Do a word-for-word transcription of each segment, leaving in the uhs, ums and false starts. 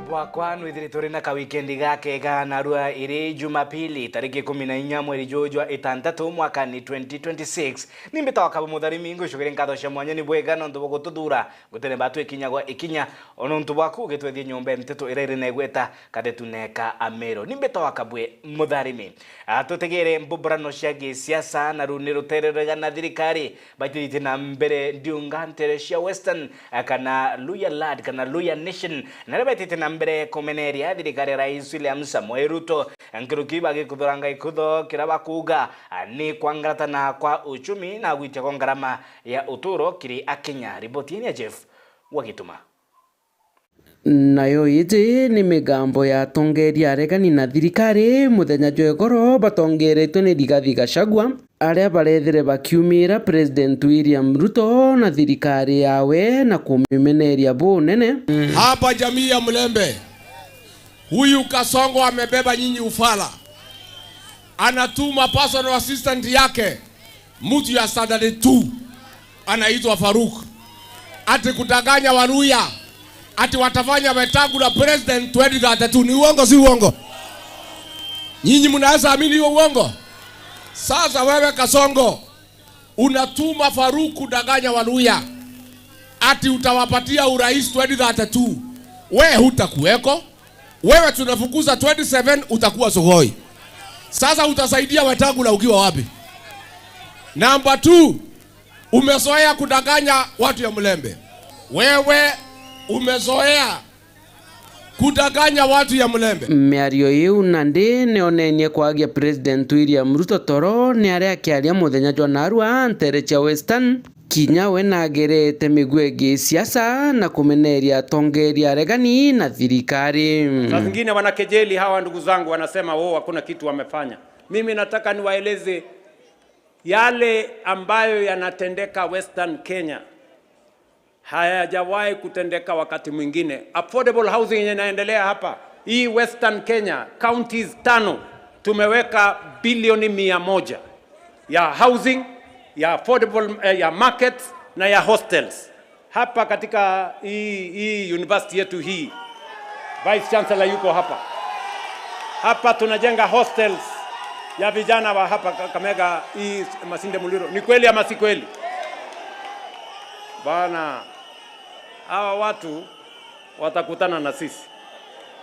Bwakwa, nwithiritwe uri na kawikendi gakega, narua iri Jumapili, tariki ikumi na inya mweri juju jwa itantatu, mwakani twenty twenty-six. Ni mbitagwa Kabu Mutharimi, ngucukeria nkatho cia mwanya ni bwega nontu bwa gututhura, gutene batwi ikinya gwa ikinya, o nontu bwaku ugitwethia nyomba ya nteto iria iri na igweta, Kathetu neka Amero. Ni mbitagwa Kabwe Mutharimi. Ah, tutegere mbuburano cia gisiasa, na riu ni rutere rwega na thirikari baitithitie na mbere ndiunga ntere cia Western, eh, kana Luhya Land, kana Luhya Nation, na aria baitithitie na mbere kumeneria thirikari ya Rais William Samoei Ruto, nkuruki bagikuthuranga ikutho kiria bakuuga, ah, ni kwangaratana kwa uchumi na gwitia kwa ngarama ya uturo kiri Akenya. Riboti ii ni ya Jeff Wagituma. Nayo iji ni migambo ya atongeria aregani na thirikari muthenya jwa igoro batongeretwe ni Rigathi Gachagua, aria barethire bakiumira President William Ruto na thirikari yawe na kumimeneria bunene. Hapa jamii ya Mlembe, huyu Kasongo amebeba nyinyi ufala. Anatuma personal assistant yake, mtu ya standard two, anaitwa Faruk, ati kudanganya Waluhya ati watafanya Wetangula president twenty thirty-two. Ni uongo, si uongo? Nyinyi mnaweza amini hiyo uongo? Sasa wewe Kasongo, unatuma Faruk kudanganya Waluhya ati utawapatia urais twenty thirty-two. We hutakuweko. Wewe tunafukuza twenty seven, utakuwa Sugoi. Sasa utasaidia Wetangula ukiwa wapi? Number two, umezoea kudanganya watu ya Mlembe. Wewe umezoea kudanganya watu ya Mlembe. Miario iu nandi nionenie kwagia President William Ruto toro ni aria akiaria muthenya jwa narua ntere cia Western. Kinya we nagerete miguu ya gisiasa na kumeneria atongeria aregani na thirikari. Saa zingine wanakejeli hawa ndugu zangu, wanasema, "Oh, hakuna kitu wamefanya." Mimi nataka niwaeleze yale ambayo yanatendeka Western Kenya. Hayajawahi kutendeka wakati mwingine. Affordable housing yenye inaendelea hapa, hii Western Kenya, counties tano, tumeweka bilioni mia moja ya housing, ya affordable, eh, ya markets na ya hostels. Hapa katika hii, hii university yetu hii, Vice Chancellor yuko hapa. Hapa tunajenga hostels ya vijana wa hapa Kakamega, hii Masinde Muliro. Ni kweli ama si kweli? Bana, hawa watu watakutana na sisi.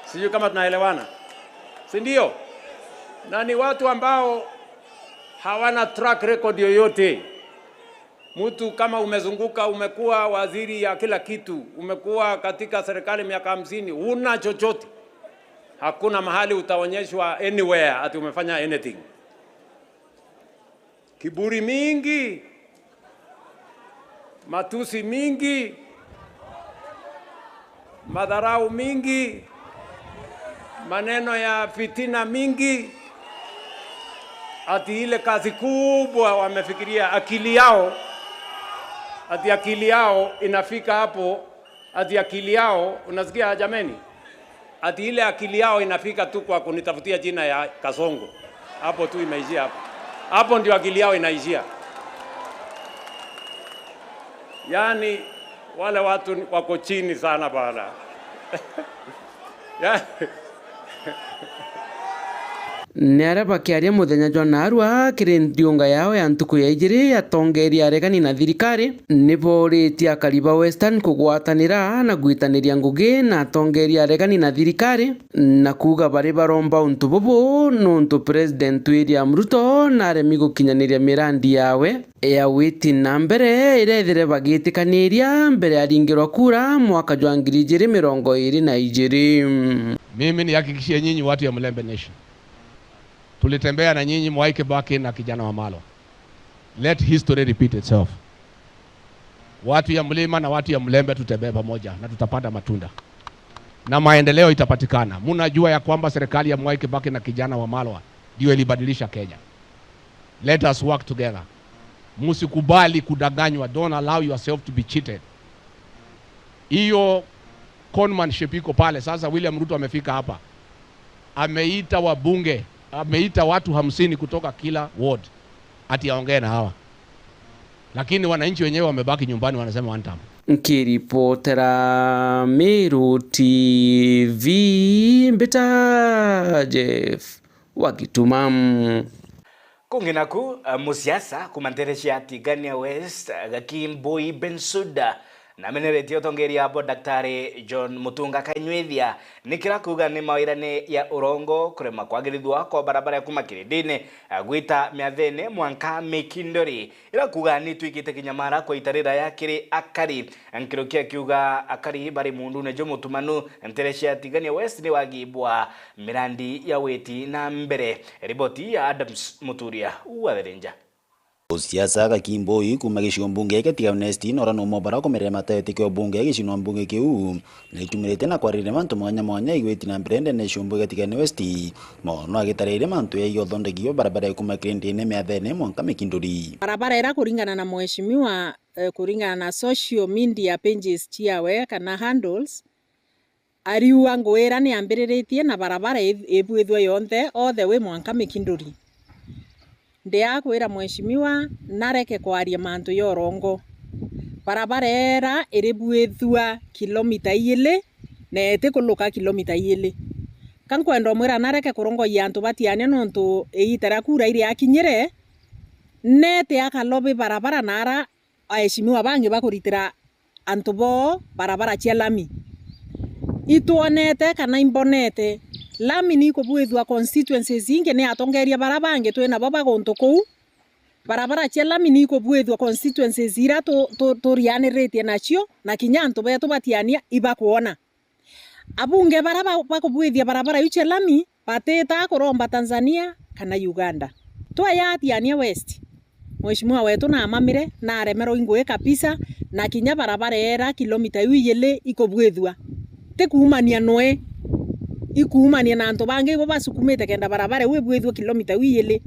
Sijui kama tunaelewana. Si ndio? Na ni watu ambao hawana track record yoyote. Mtu kama umezunguka, umekuwa waziri ya kila kitu, umekuwa katika serikali miaka hamsini, huna chochote. Hakuna mahali utaonyeshwa anywhere ati umefanya anything. Kiburi mingi, matusi mingi, madharau mingi, maneno ya fitina mingi, ati ile kazi kubwa wamefikiria akili yao, ati akili yao inafika hapo, ati akili yao, unasikia jameni? Ati ile akili yao inafika tu kwa kunitafutia jina ya Kasongo. Hapo tu imeishia hapo. Hapo ndio akili yao inaishia. Yaani, wale watu ni, wako chini sana bana. Ya- Ni aria bakiaria muthenya jwa narua kiri ndiunga yao ya ntuku ya ijiri ya atongeria aregani na thirikari, ni booritie akari ba Western kugwatanira na gwitaniria ngugi na atongeria aregani na thirikari, na kuuga bari baromba untu bubu nuntu President William Ruto naremi gukinyaniria mirandi yawe ya witi na mbere iria ethire bagitikaniria mbere aringirwa kura mwaka jwa ngiri ijiri mirongo iri na ijiri. Mimi nihakikishie nyinyi watu ya Mlembe Nation, tulitembea na nyinyi, Mwai Kibaki na kijana Wamalwa. Let history repeat itself. Watu ya mlima na watu ya Mlembe tutembee pamoja na tutapanda matunda. Na maendeleo itapatikana. Mnajua ya kwamba serikali ya Mwai Kibaki na kijana Wamalwa ndio ilibadilisha Kenya. Let us work together. Msikubali kudanganywa. Don't allow yourself to be cheated. Hiyo conmanship iko pale. Sasa William Ruto amefika hapa. Ameita wabunge, ameita watu hamsini kutoka kila ward ati aongee na hawa. Lakini wananchi wenyewe wamebaki nyumbani, wanasema one term. Nkiripotera Meru T V, mbita Jeff wa Gituma. Kungi naku, eh, musiasa kuma ntere cia Tigania West, eh, Gakimbui Bensuda, nameneretie utongeria bwa Daktari John Mutunga Kanywithia, nikira kuuga ni mawirane ya urongo, kurema kwagirithua kwa barabara ya kuma Kirindini, eh, gwita Miathene mwanka Mikindori, ira kuuga ni twikite kinyamara kwa itarira ya kiri akari. Nkiruki akiuga akari bari muundune jumutumanu, ntere cia Tigania West ni wagi bwa mirandi ya witi na mbere. Riboti ya Adams Muturia wa Thirinja. Siasa Gakimbui kuma gicigo mbunge kia Tigania West nora no mobara kumerera mataetikio bunge gicino mbunge kiu, na itumiritie na kwaririria mantu mwanya mwanya igwiti na mbere ndene cia mbunge Tigania West. Mono agitarire mantu ya uthondeki wa barabara ya kuma Kirindini Miathene mwanka Mikinduri. Barabara ira kuringana na mheshimiwa, eh, kuringana na social media pages ciawe kana handles, ariuga ngui ira ni ambiriritie na barabara i-, ibwithua yonthe all the way mwanka Mikinduri. Ndiakwira mheshimiwa nareke kwaria mantu ya urongo. Barabara ira iribwithua kilomita igiri na itikuluka kilomita igiri. Ka nkwenda umwira nareke kurongoia antu ba Tigania nontu igiita ria kura iriakinyire, nete akalobi barabara na ara aheshimiwa bangi bakuritira antu boo barabara cia lami. Itwonete kana imbonete, lami ni ikubwithua constituencies ingi ni atongeria bara bangi twi nabo ba guntu kuu. Barabara cia lami ni ikubwithua constituencies ira tu-, tu-, turianiritie nacio, na kinya antu betu ba Tigania ibakwona. Abunge bara ba-, bakubwithia barabara iu cia lami, batitaa kuromba Tanzania kana Uganda. Tweya Tigania West, mheshimiwa wetu naamamire, naremerwa i ngui kabisa, na kinya barabara ira kilomita iu igiri ikubwithua. Ti kuumania nwe, ikuumania na antu bangi ibo basukumite kenda barabara iu ibwithua kilomita iu igiri.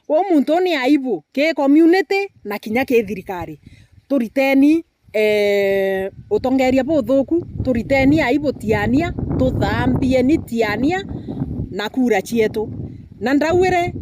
Kwou muntu uu ni aibu ki community na kinya ki thirikari. Turiteni eh, utongeria buthuku, turiteni aibu Tigania, tuthambieni Tigania na kura cietu. Na ndauire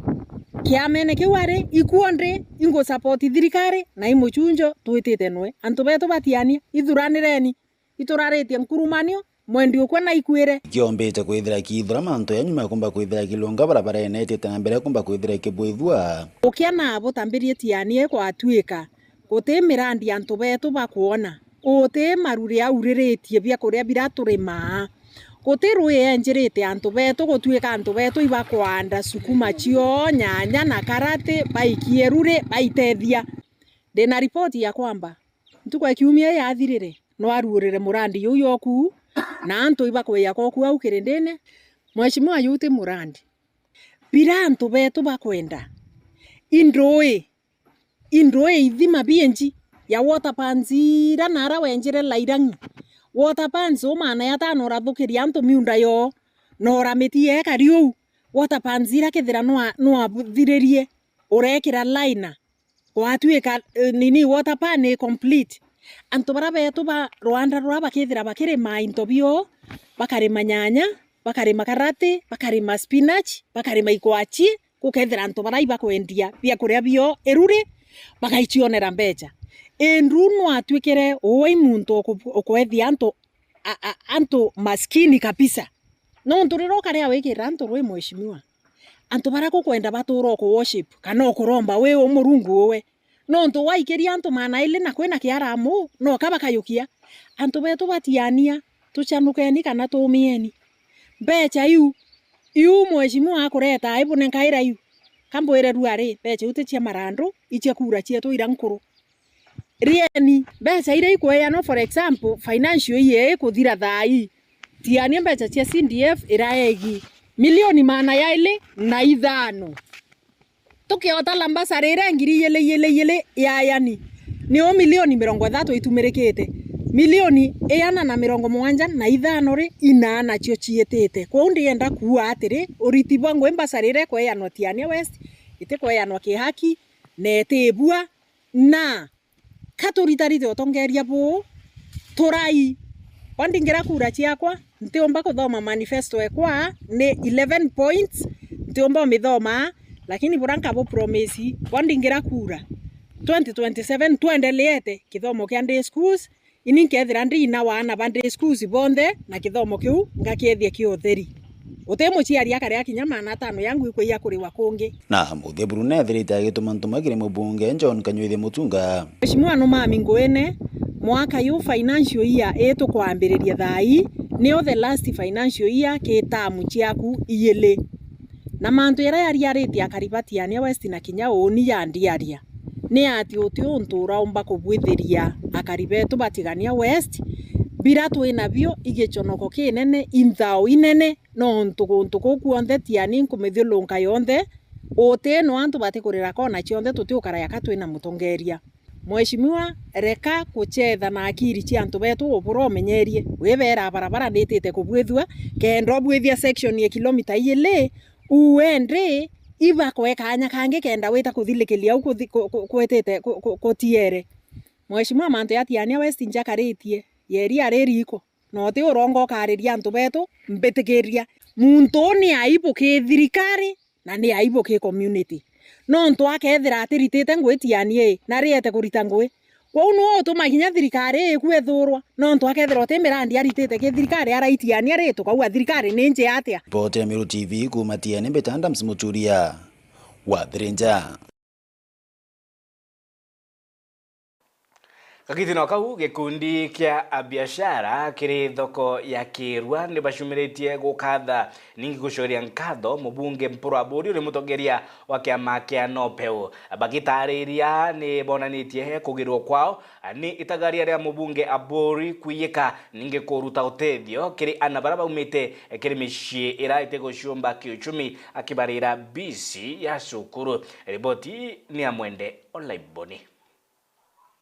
kiamene kiu ari, ikuo ndi, ingu support thirikari, na i mucunjo twitite nwe. Antu betu ba Tigania, ithuranireni, ituraritie nkurumanio, mwendi ukwe na ikwire. Kiombite kwithira kiithura mantu ya nyuma kumba kwithira kilunga barabarene itite na mbere kumba kwithira ikibwithua. Ukia na butambirie Tigania ikwatuika, guti mirandi antu betu bakwona, guti maruri auriritie biakuria bira turimaa, guti rui enjirite antu betu gutuika antu betu ibakwanda sukuma cio, nyanya na karati, baikie ruri, baitethia. Ndina ripoti ya kwamba, ntuku ya kiumia yathirire, no aruurire murandi juu joku, na antu ibakwija koku au kirindine. Mheshimiwa, juu ti murandi. Bira antu betu bakwenda. Indui, indui ithima bienji ya water pans ira nara wenjire Lairang'i. Water pans umaana ya tano urathukiria antu miunda yoo, na uramitie ekari uu. Water pans ira kethira nwa-, nwathiririe, urekira liner. Gwatuika, eh, nini, water pan i complete. Antu bara betu ba rwanda rura bakethira bakirima into bio, bakarima nyanya, bakarima karati, bakarima spinach, bakarima ikwachi, gukethira antu bara ibakwendia biakuria bio iruri, bagaicionera mbecha. Indu nwatuikire uu i muntu uku-, ukwethia antu, a, a, antu maskini kabisa. Nontu riria ukaria wikira antu rwi mheshimiwa, antu bara gukwenda batura uku worship kana ukuromba wi u Murungu uwe. Nontu waikiria antu maana ili na kwina kiaramu, noka bakayukia. Antu betu ba Tigania, tucanukeni kana tumieni. Mbecha iu, iu mheshimiwa akureta, ibunenkaira iu. Kambwire ruari, mbecha iu ti cia marandu, i cia kura cietu ira nkuru. Rieni, mbecha iria ikweanwa, for example, financial year ikuthira thaa ii, Tigania mbecha cia C D F iraegi milioni maana yaili na ithano. Tukiota lambasarä ira ngiri igä rä igä rä igä rä ya yani, nio milioni mä rongo ithatu itumirikite. Milioni igana na mä rongo mugwanja na ithano ri, inaana cio ciitite. Kwou ndienda kuuga atiri, uriti bwa ngui mbasarä ira ikweanwa Tigania West, itikweanwa kihaki, na itibua, na ka turitarite utongeria buu, turai. Wandingira kura ciakwa, ntiumba kuthoma manifesto ekwa, ni eleven points, ntiumba umithoma, lakini bura nkabu promise, bwandingira kura, twenty twenty-seven twendeleete, kithomo kia day schools, Ini nkethira ndi ina wa aana ba day schools bonthe, na kithomo kiu ngakiethia ki utheri. Guti muciari akaria kinya maana atano ya ngui kuiya kuriwa kungi. Na Muthia Bruna ethirite agituma ntuma kiri mubunge John Kanyuithia Mutunga. Mheshimiwa, numami nguine, mwaka yu financial year ii tukwambiriria thaa ii, niyo the last financial year ki tamu ciaku iili. Na mantu jaria jariaritie akari ba Tigania West na kinya uuni jandiaria, ni ati uti untu uraumba kubwithiria akari betu ba Tigania West, bira twi nabio i giconoko kinene, i nthao inene, nontu guntu kuu kwonthe Tigania nkumithiurunka yonthe, uti no antu batikurira kona cionthe, tutiukara yaka twina mutongeria. Mheshimiwa, reka kuchetha na akiri cia antu betu, ubura umenyerie. Wibera barabara nitite kubwithua, kenda ubwithia section ya kilomita iili, uendi iba kwe kanya kangi kenda wita kuthilikiria au kuthi-, ku-, ku-, kwitite ku-, ku-, kutiere. Mheshimiwa, mantu ya Tigania West njakaritie, yeri ari riko. Na uti uronga ukariria antu betu, mbitikiria. Muntu uu ni aibu ki thirikari, na ni aibu ki community. Nontu akethira atiritite ngui Tigania ii, na riete kurita ngui. Kwou niwe utuma kinya thirikari ii kwethurwa. Nontu akethira uti mirandi aritite ki thirikari, araitiania ri, tukauga thirikari ni njia atia? Ripoti ya Meru T V kuuma Tigania, mbita Adams Muturia wa Thirinja. Gakitino kau, gikundi kia abiashara kiri thoko ya Kirua ni bacumiritie gukatha ningi gucokeria nkatho mubunge Mpuru Aburi uri mutongeria wa kiama kia Nopeu, bagitariria ni bonanitie kugirwo kwao ni itagaria ria mubunge Aburi kwiyika, ningi kuruta utethio kiri ana baria baumite kiri micii iria itiguciumba kiuchumi, akibarira bisi ya cukuru. Riboti ni ya Mwende Olaiboni.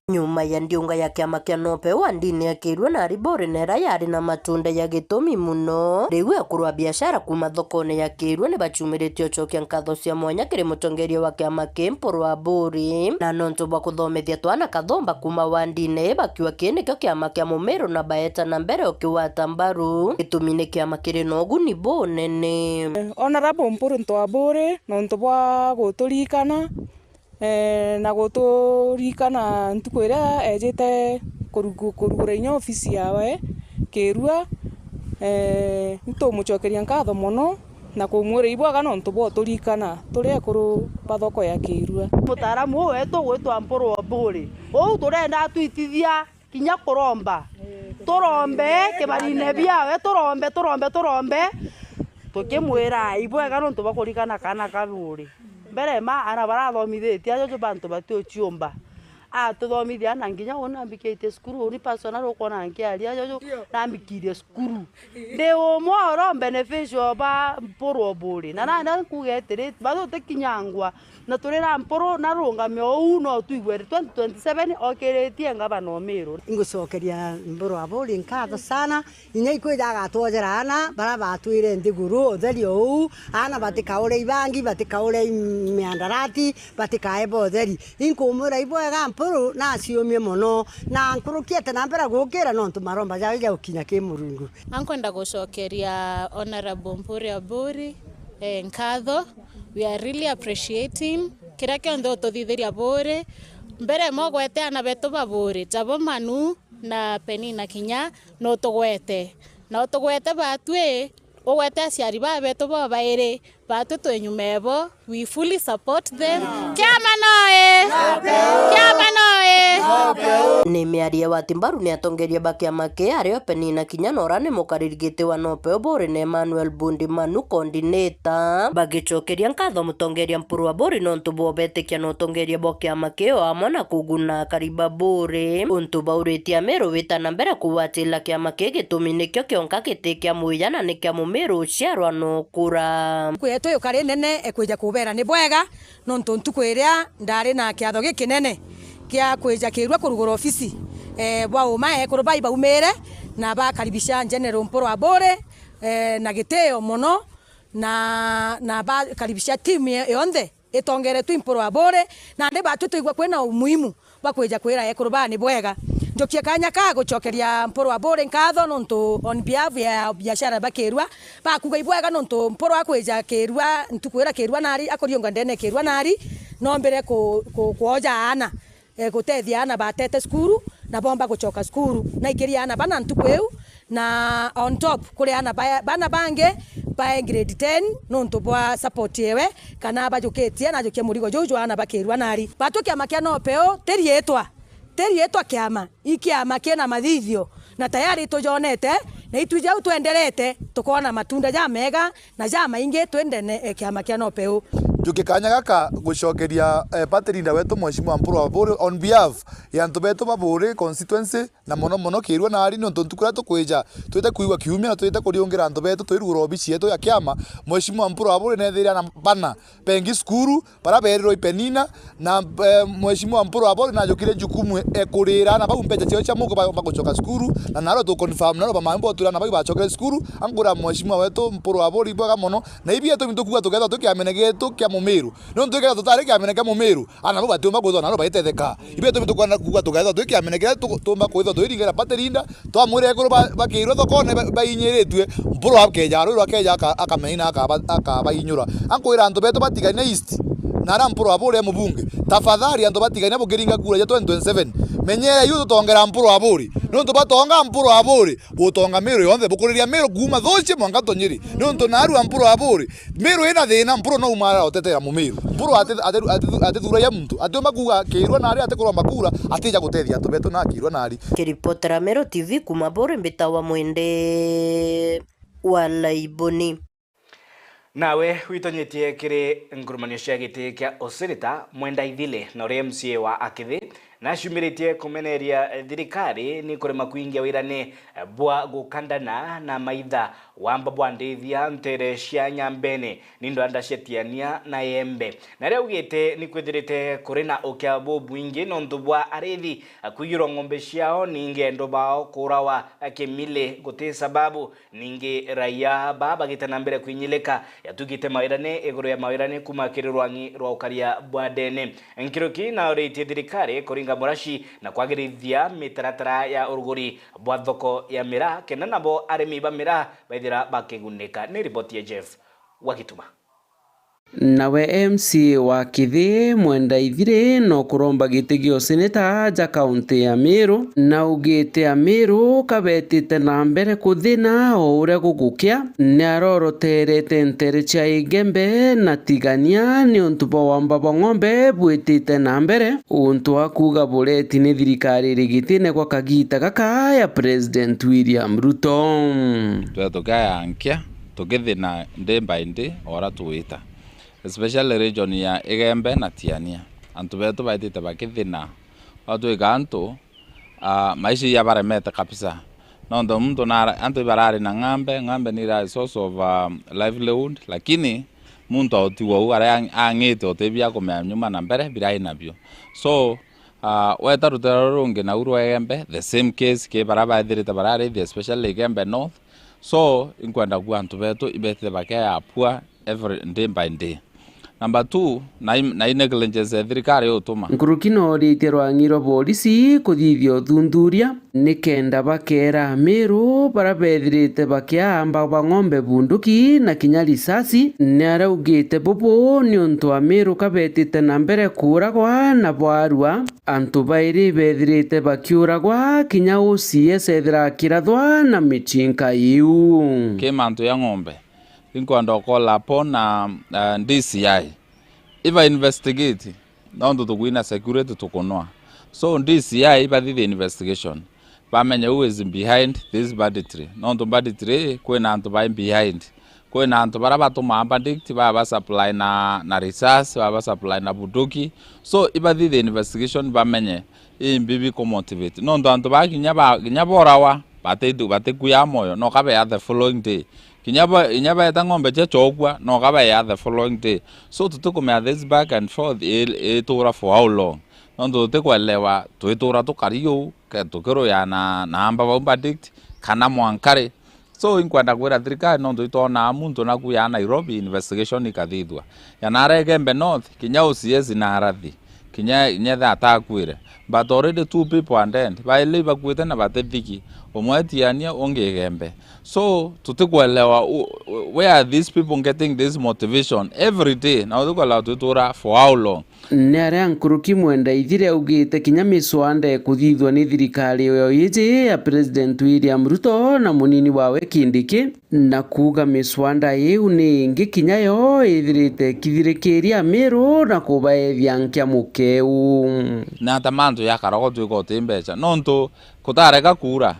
Nyuma ya ndiunga ya kiama kia Nopeu wa ndini ya Kirua na Aribori, na iria yari na matunda ya gitumi muno, riu ekuru a biashara kuuma thokone ya Kirua ni bacumiritie ucokia nkatho cia mwanya kiri mutongeria wa kiama ki Mpuru Aburi, na nontu bwa kuthomithia twana kathomba kuuma wa ndini ii, bakiuga kii nikio kiama kia Mumiru na baeta na mbere ukigwata mbaru, gitumi ni kiama kiri na uguni bunene. Honourable Mpuru Aburi, nontu bwa guturikana, eh, na guturikana ntuku iria ejite kurugu-, kurugura inya ofisi yawe Kirua, eh, nitumucokeria nkatho mono na kumwira ibwega nontu bwa uturikana turi ekuru ba thoko ya Kirua. Mutaaramu uu wetu ugwitwa Mpuru Oburi, uu turenda atwitithia kinya kuromba. Turombe kibarine biawe, turombe, turombe, turombe. Tukimwira ibwega nontu bwa kurikana kaana ka Buri. Mbere ma ana barathomithitie ajojo bantu batiuciumba. Atuthomithia na nginya uu nambikitie cukuru, uni personal ukwona nkiaria ajojo nambikirie cukuru. Ndi umwe oro beneficial ba Mpuru Oburi. Na nanda nkuga atiri, bathu utikinyangwa. Na turi na Mpuru na rungame uu no twigwe twenty twenty-seven okiritie ngavana o Miru. Ingucokeria Mpuru Aburi nkatho sana, inya ikwija agatwojera ana bara batwire nthiguru, utheri o uu, ana batikaure ibangi, batikaure i-, miandarati, batikae ba utheri. Inkumwira ibwega Mpuru naciumie mono, na nkurukiete na mbere gukira nontu maromba jawe ja gukinya ki Murungu. Ankwenda gucokeria Honourable Mpuru Aburi, eh, nkatho. We are really appreciating kiria kionthe ututhithiria Buri. Mbere mogwete ana betu ba Buri, tabo Manu na Penina kinya nutugwete. Na utugwete batwi, ugwete aciari ba betu bobairi, batwi twi nyuma ebo. We fully support them. Kiama noe! Kiama noe! Ni miario ya wati mbaru ni atongeria ba kiama ki ario Penina kinya nora ni mukariri giti wa Nopeu Buri na Emmanuel Bundi Manu, coordinator, bagicokeria nkatho mutongeria Mpuru Aburi nontu bwa ubetikia na utongeria bwa kiama ki o amwe na kuguna akari ba Buri. Untu bauritie Amiru wita na mbere kugwatira kiama ki gitumi nikio kionka giti kia mwiya na ni kia Mumiru uciarwa na ukura. Kwi yetu yukari nene, e, kwija kubera ni bwega, nontu ntuku iria ndari na kiatho gikinene kia kwija Kirua kurugura ofisi, eh, bwa uma ekuru bai baumire na bakaribisha General Mpuru Aburi, eh, na gitio mono, na, na bakaribisha timu yo-, yonthe itongeretwe i Mpuru Aburi, nandi batwi twigua kwina umuhimu bwa kwija kwira ekuru baa ni bwega. Njukie kanya ka gucokeria Mpuru Aburi nkatho nontu on behalf ya biashara ba Kirua, bakuga ibwega nontu Mpuru akwija Kirua, ntuku ira Kirua nari, akuriunga ndene Kirua nari, nombire ku-, ku-, kwoja aana, eh, gutethia aana batete cukuru, na bomba gucoka cukuru. Naikiria ana bana ntuku iu, na on top kuri ana ba-, bana bangi ba grade ten nuntu bwa support yewe, kana bajukitie na ajukia murigo juu jwa ana bakirua nari. Batu kiama kia NOPEU ti riitwa, ti riitwa kiama, i kiama kina mathithio, na tayari tujonete, na itwi jau twenderete, tukoona matunda jamega na jamaingi twi ndene e kiama kia NOPEU. Njukie kanya gaka gucokeria, eh, party leader wetu Mheshimiwa Mpuru wa Buri on behalf ya antu betu ba Buri constituency, na mono mono Kirua nari, niuntu ntuku iria tukwija twite kwigua kiumia na twite kuriungira antu betu twi ruguru rwa obici yetu ya kiama, Mheshimiwa Mpuru wa Buri neethiria na bana bengi cukuru, baria beerirwe i Penina, na, eh, Mheshimiwa Mpuru wa Buri najukire jukumu e kurira ana bau mbeca ciao cia mugo ba-, bagucoka cukuru, na naro tu confirm naro bamambo twira ana bau ibacokere cukuru, ankwira Mheshimiwa wetu Mpuru wa Buri ibwega mono, na ibi itumi tukuga tukethwa twi kiamene gietu kia Mumiru, niuntu ikethwa tutari kiamene kia Mumiru, ana bau batiumba kwithwa naro baitetheka. Ibi itumi tukwenda kuuga tukethwa twi kiamene kiria tu-, tuumba kwithwa twiringera party leader, twamwira ekuru ba-, bakirwe thokone ba-, bainyiritue, Mpuru akeja rwirwa akeja aka-, akamenina akaba-, akabainyura. Ankwira antu betu batigania East, na aria Mpuru wa Buri e mubunge. Tafadhali antu batigania bukiringa kura ja twenty twenty-seven. Menyere yu tutongera Mpuru wa Buri. Niuntu batonga Mpuru wa Buri, butonga Miru yonthe, bukuriria Miru kuuma Thuci mwanka Tunyiri. Niuntu narua Mpuru wa Buri, Miru ina thina, Mpuru no umara utetera Mumiru. Mpuru ati-, ati-, ati-, atithuragia muntu. Atiumba kuuga Kirua nari atikuromba kura, atija gutethia antu betu na Kirua nari. Kiripotera Meru T V kuuma Buri, mbitawa Mwende wa Laiboni. Nawe witonyetie kiri ngurumanio cia giti kia useneta, Mwenda Ithile, na uria M C A wa Akithi, naciumiritie kumeneria thirikari ni kurema kwingia wirani bwa gukandana na maitha wamba bwa ndithia ntere cia Nyambene, ni ndwanda cia Tiania na Embe. Na aria augite ni kwithirite kuri na ukia bubwingi nontu bwa arithi kwiyirwa ng'ombe ciao, ningi endwa bao kurawa kimili guti sababu. Ningi raia baa bagite na mbere kwinyilika, yatugite mawirane iguru ya mawirane kuuma kiri rwang'i rwa ukaria bwa ndene. Nkuruki nauritie thirikari kuringa muraci na kwagirithia mitaratara ya uruguri bwa thoko ya miraa, kenda nabo arimi ba miraa baithira bakigunika. Ni riboti ya Jeff Wagituma. Nawe M C A wa Kithi, Mwenda Ithiri, no kuromba giti gia useneta ja kaunti ya Meru, na augite Ameru kabetite na mbere kuthina o uria gugukia, ni aroroterete ntere cia Igembe na Tigania niuntu bwa wamba bwa ng'ombe bwitite na mbere, untu akuuga bureti ni thirikari iri gitine gwa kagita gaka ya President William Ruto. Twethira tukiayankia, tukithina day by day o uria twita. Especially region ya Igembe na Tiania. Antu betu baitite bakithina. Batwika antu, ah, maisha ijabaremete kabisa. Nontu muntu nara-, antu ibarari na ng'ambe, ng'ambe ni ira source of, ah, livelihood, lakini muntu autigwa u aria ang-, ang'ite utibia kumea nyuma na mbere birai nabio. So, ah, weta rutero ruru rungi nau rwa Igembe, the same case ki baria baithirite bararithi, especially Igembe North. So, inkwenda kuuga antu betu ibetite bakeapua every day by day. Number two, nai, nai negligence ya thirikari yutuma. Nkuruki nooritie rwang'i rwa borisi kuthithia uthuthuria, nikenda bakeera Amiru baria bethirite bakiaamba ba ng'ombe bunduki na kinya risasi. Ni araugite bubu niuntu Amiru kabetite na mbere kuuragwa na bwarua. Antu bairi bethirite bakiuragwa, kinya O C S ethira akirathwa na micinka iu. Ki mantu ya ng'ombe, inkwenda ukola apo na, eh, D C I. Iba investigate, nontu tukwina security tukunwa. So D C I ibathithie investigation. Bamenye who is behind this banditry. Nontu banditry, kwina antu bai behind. Kwina antu baria batumaa bandit, baba supply na, na resource, baba supply na bunduki. So, ibathithie investigation bamenye imbi bikumotivate. Nontu antu baa kinya ba, kinya borawa, batitu-, batikuyaa moyo, no kabea the following day. Kinya ba, kinya beeta ng'ombe cia chokua, no kabea the following day. So, tutikumenya this back and forth i, itura for how long. Nontu tutikwelewa twitura tukari uu, ke tukiruya na, na amba bau bandit, kana mwankari. So, inkwenda kwira thirikari, nontu itwonaa muntu naku ya Nairobi, investigation ikathithua. Ya nara Igembe North, kinya O C S narathi, kinya, kinya etha atakwire. But already two people are dead. Baili ibakuite na batithiki. Umwe etiania, ungi igembe. So, tutikwelewa u-, where are these people getting this motivation every day? Na tutikwelewa twitura for how long? Ni aria nkuruki Mwenda Ithire augite kinya miswanda ikuthithua ni thirikari yo iji ya President William Ruto na munini wawe Kindiki, na kuuga miswanda iu ni ingi kinya yo ithirite ikithirikiria Amiru na kubaethia nkia mukeu. Na ta mantu ya karogo twika uti mbeca, nontu kutareka kuura,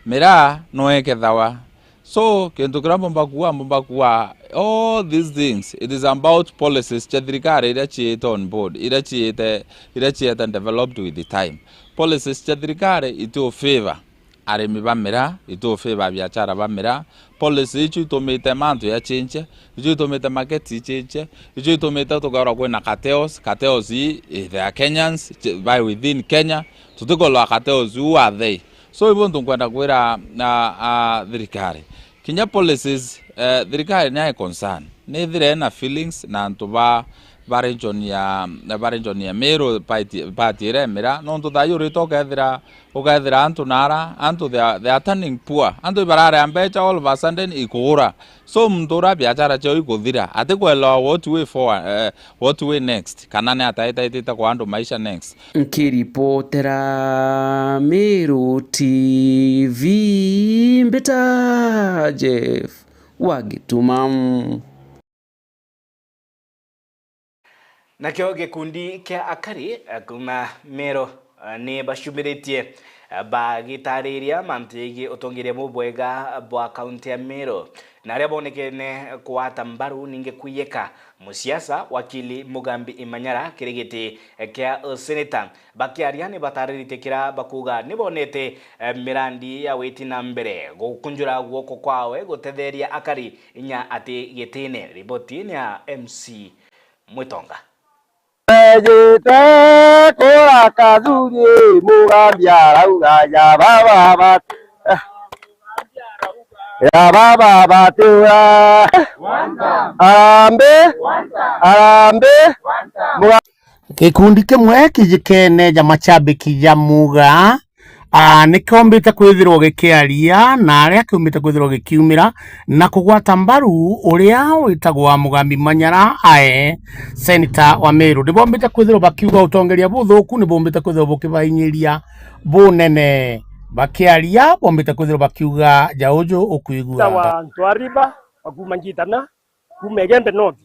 miraa no ikethawa. So, kintu kiria mbumba kuuga, mbumba kuuga, all these things, it is about policies cia thirikari iria ciite on board, iria ciite, iria ciete developed with the time. Policies cia thirikari itu favor arimi ba miraa, itu favor biachara ba miraa. Policy icio itumite mantu ya change, icio itumite market i change, icio itumite tukorwa kwina cartels, cartels i, i, they are Kenyans, ch-, by within Kenya, tutikorwa cartels who are they. So, ibu ntu nkwenda kwira, a, a, thirikari. Kinya policies, eh, thirikari ni ai concern. Ni ithire na feelings na antu ba, ba region ya, ba region ya Meru, party, party iria ya miraa. Nontu thaa ii urite ukethira, ukethira antu nara, antu they are, they are turning poor. Antu ibararea mbeca all of a sudden ikuura. So, muntu uria biachara ciao ikuthira, atikwelewa what way forward, eh, what way next, kana ni ataitaitite kwa antu maisha next. Nkiripotera Meru T V, mbita Jeff wa Gituma. Nakio gikundi kia akari, eh, kuuma Meru, eh, ni bacumiritie, eh, bagitariria mantu jegii utongeria bubwega bwa kaunti ya Meru, na aria bonekene kugwata mbaru ningi kwiyika musiasa wakili Mugambi Imanyara kiri giti, eh, kia useneta. Bakiaria ni batariritie kira bakuuga ni bonete, eh, mirandi ya witi na mbere gukunjura guoko kwawe gutetheria akari inya ati gitine. Riboti ni ya M C Mwitonga. Ejite kura Kathuri, Mugambi arauga ya baba bat-, ya baba batiura. Arambe, arambe, Muga- Gikundi kimwe kijikene ja macambiki ja Muga, aa, nikiombite kwithirwa gikiaria na aria kiumbite kwithirwa gikiumira na kugwata mbaru uria witagwa Mugambi Manyara ae seneta wa Meru. Nibombite kwithirwa bakiuga utongeria buthuku, nibombite kwithirwa bukibainyiria bunene. Bakiaria, bombite kwithirwa bakiuga ja uju ukwigua. Tawa Ntwariba, bakuma Ngitana, kuuma Igembe North.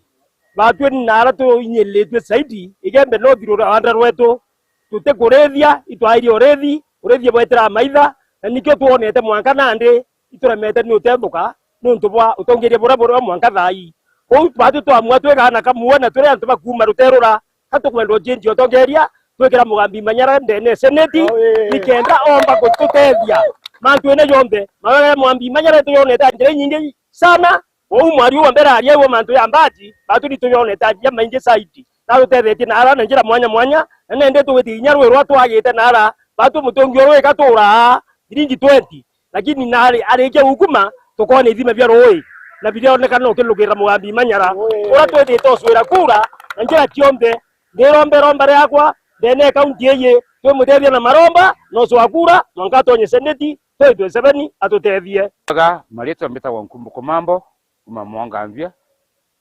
Batwi na ara tuinyiritue zaidi, Igembe North ruranda rwetu, tutikurithia, itwairie urithi, urithi bwetira maitha, na nikio twonete mwanka nandi ituremete ni utethuka niuntu bwa utongeria buria buri o mwanka thaa ii. Uu batwi twamua twi kaana kamwe na turi antu ba kuuma ruterura, ka tukwenda uchinjia utongeria, twikira Mugambi Manyara ndene ya seneti, nikenda omba gututethia mantuine jonthe. Mawega ya Mugambi Manyara tuyonete njira inyingi sana, Uu mwari uu wa mbere aria iwe mantu ya mbati, batu ni tuyonete ajia maingi zaidi. Na tutethetie na ara na njira mwanya mwanya, na nende tugwiti inya rwi rwa twagite na ara, batu mutungi uru ika turaa thiringi twenty. Lakini na ari-, arikia gukuma, tukona ithima bia rui, na birionekana ukilukira Mugambi Manyara. Ura twithite ucwira kura, na njira cionthe, ndirombe romba riakwa, ndene kaunti iyi, twimutethia na maromba, na ucwa kura, mwanka atonye seneti, twenty twenty-seven atutethie. Ga, maritwa mbitagwa Nkumbuko Mambo, kuma Mwangambia,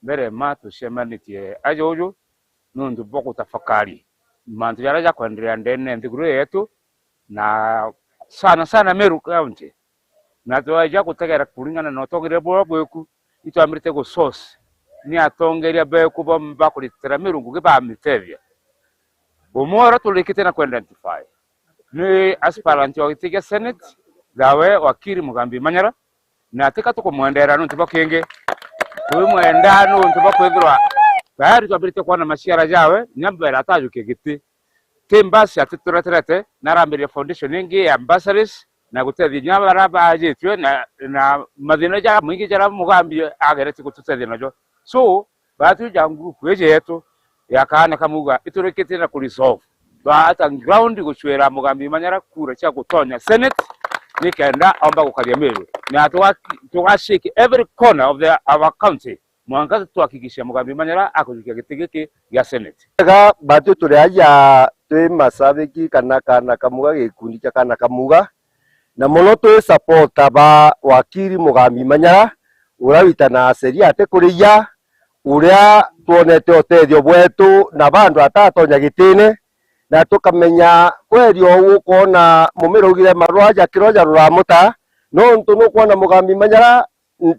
mbere ma tucemanitie aja uju, nuntu bwa gutafakari mantu jaria jakwenderea ndene nthiguru yetu, na sana sana Meru County. Na twaja gutegera kuringana na utongeria buria bwiku, itwambirite gu source ni atongeria beku bomba kuritira Meru ngugi bamitethia. Umwe uria turikitie na ku identify ni aspirant wa giti gia Senate, thawe wakiri Mugambi Manyara, na tika tukumwendera nuntu bwa kingi. Twimwenda nuntu bwa kwithirwa tayari twambiritie kwona maciara jawe, nya mbere atajukia giti. Ti mbasi atitureterete, na arambiria foundation ingi ya bursaries, na gutethia nya baria baajitue, na, na mathina ja maingi jaria Mugambi ageretie gututethia najo. So, batwi ja group iji yetu ya Kaana Kamuga iturikitie na ku resolve. Twaata ground gucwira Mugambi Manyara kura cia gutonya Senate, nikenda omba gukaria Meru. Na tuga-, tuga shake every corner of the, our county. Mwanka twahakikisha Mugambi Manyara akujukia giti giki gia Senate. Ega, batwi turi aja twi mashabiki kana Kaana Kamuga, gikundi kia Kaana Kamuga. Na mono twi supporter ba wakiri Mugambi Manyara, uria witanaga sheria ati kuriia, uria twonete utethio bwetu na bandu atatonya gitine, na tukamenya kweri ou ukwona mumira ugire marua ja kirwa ja ruramuta, nontu nukwona Mugambi Manyara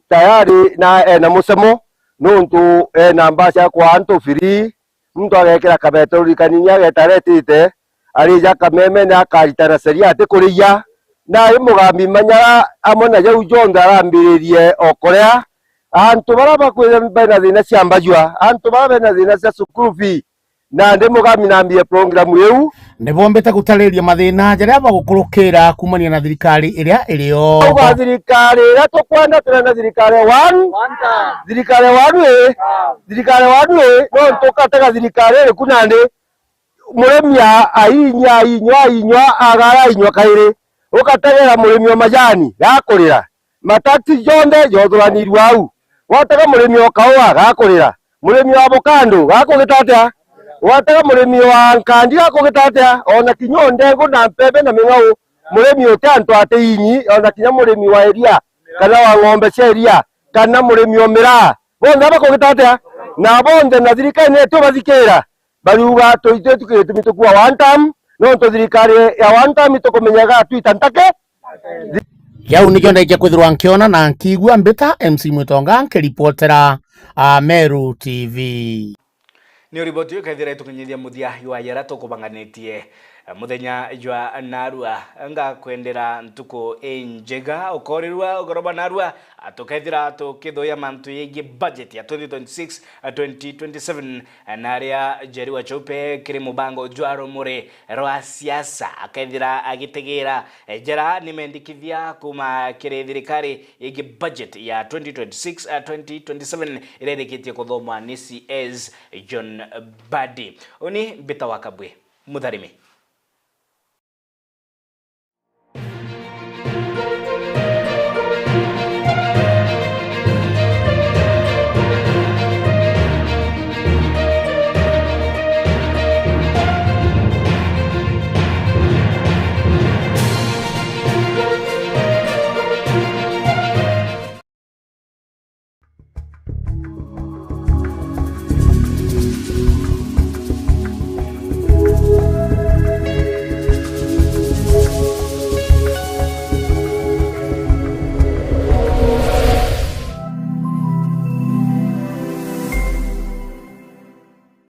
tayari na ena mucemo, nontu ena mbaa cia kwa antu free, muntu agekira kabetero rikaninia ageta aretite, arija kamemene akaritana sheria ati kuriia. Nai Mugambi Manyara amwe na jau jonthe arambiririe o kuria. Antu baria bakwira bena thina cia mbajua, antu baria bena thina cia school fee, nandi Mugambi nambie program iu. Nibombite gutariria mathina jaria bagukurukira kumania na thirikari iria irio. Auga thirikari iria tukwenda, turenda thirikari ya one. Thirikari ya one ii. Thirikari ya one ii, no tukatega thirikari iriku nandi? Murimi a-, ainywa, ainywa, ainywa, agara ainywa kairi. Ukategera murimi o majani, gakurira. Mataxi jonthe jothuraniirue au. Watega murimi o kaua, gakurira. Murimi o avocado, gakugita atia? Watega murimi wa nkandi, gakugita atia? Ona kinya o ndengu na mpembe na ming'au, murimi uti antu ati inyi, ona kinya murimi wa iria, kana wa ng'ombe cia iria, kana murimi o miraa, bonthe bakugita atia? Na bonthe na thirikari netu bathikira. Bariuga, "Tui-, tui-, tui-, gitumi tukua one term, nontu thirikari ya one term itukumenya igatwita ntake." Jau nikio ndaikia kwithirwa nkiona na nkiigua mbita M C Mwitonga nkiripotera, a, Meru T V. Ni riboti iu ikethira itukinyithia muthia jwa yara tukubanganitie, eh, muthenya jwa narua. Ngakwendera ntuku injega, ukorirua ugoro bwa narua, tukethira tukithuya mantu yegii budget ya twenty twenty-six, eh, twenty twenty-seven, eh, na aria Njeri wa Chaupe kiri mubango jwa rumuri rwa siasa akethira agitegeera, eh, jara ni mendikithia kuma kiri thirikari yegii budget ya twenty twenty-six, eh, twenty twenty-seven iria irikitie kuthomwa ni C S John Mbadi. Uni Mbita wa Kabwe, Mutharimi.